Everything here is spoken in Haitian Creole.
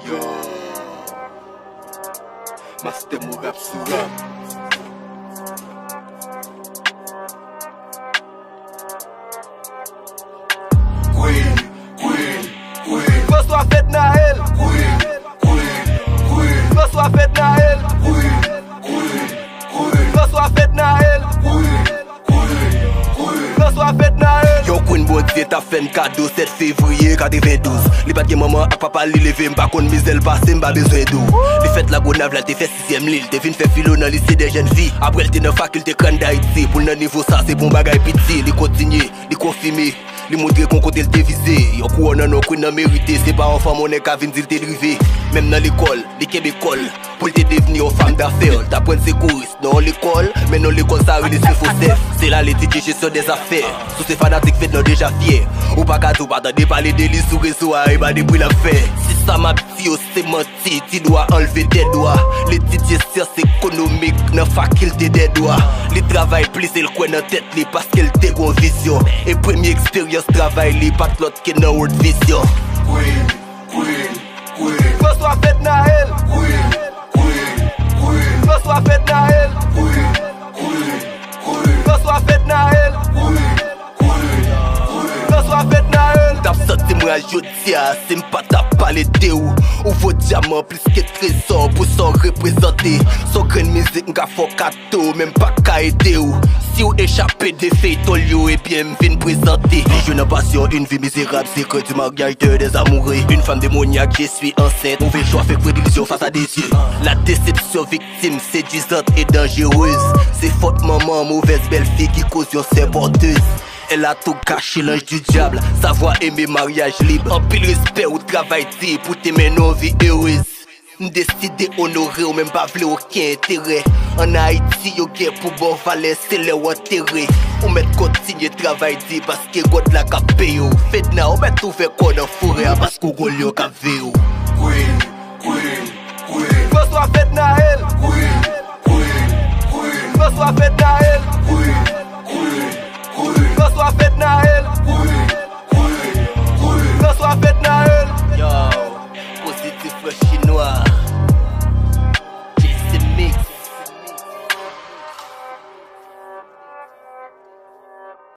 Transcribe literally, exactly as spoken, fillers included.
Yo. Master Mo rap sou rap. Queen, Queen, Queen. François Fednaelle. Queen, Queen, Queen. François Fednaelle. Queen, Queen, Queen. François Fednaelle. Queen, Queen, Queen. François Fednaelle. Yon Queen Bondye t ap fè n kado sèt fevriye katrevendouz. Li pa t gen manman ak papa, li leve m pa konn mizè l pase, m pa bezwen di w. Li fèt Lagonav, la l te fè sizyèm li, l te vin fè filo nan Lycée des Jeunes Filles. Apre l te nan fakilte Kran Dayiti, pou l nan nivo sa se pa yon bagay piti. Li kontinye, li konfime, li montre kon kote l te vize. Yon kouwòn an non Queen nan merite, se pa yon fanm yon nèg ka vin di l te drive. Menm nan lekòl, li kenbe kò l, pou l te devni yon fanm dafè. L t aprann sekouris nan yon lekòl, men non lekòl sa rele Sefosèf. Se la l etidye jesyon dèzafè. Si w se fanatik Fedna, w deja fyè. Ou pa ka di w pa tande pale de li sou rezo a, e pa de bri l ap fè. Si sa m ap di yo se manti, ti dwa anlve dè dwa. L etidye syans ekonomik nan fakilte dè dwa. Li travay plis e l kwè nan tèt li paske l te gon vizyon. E premye eksperyans travay li pa t lòt ke nan World Vision. Queen, Queen, Queen. François Fednaelle. Queen, Queen, Queen. François Fednaelle. Queen, Queen, Queen. François Fednaelle. Queen, Queen, Queen. François Fednaelle. M t ap santi m raz jodi a si m pa t ap pale de ou. Ou vo dyaman plis ke trezò pou sa w reprezante. Se yon grenn mizik m ka fè w kado, men m pa ka ede w. Si w echape de feyton l yo, ebyen m vin prezante. Li jwe nan pasyon, une vie misérable, secret du mariage de des amoureux. Une femme démoniaque, je suis enceinte. Mauvais choix, fake prédillusion face à des yeux. La déception victime, séduisante et dangereuse. Se fòt manman, mauvaise belle-fille ki koz yon sè pòtez. Elle a tout gâché, l'ange du diable, savoir aimer, mariage libre. Anpil respè, ou travay di pou te mennen yon vi erez. M deside onore w, men m pa vle okenn enterè. Ann Ayiti, yo gen pou ba w valè, se lè w antere. Ou mèt kontinye travay di, paske God la k ap peye w. Fedna, ou mèt ouvè kò w nan forè a, paske w gon lyon k ap veye w. Queen, Queen, Queen. François Fednaelle. Queen, Queen, Queen. François Fednaelle.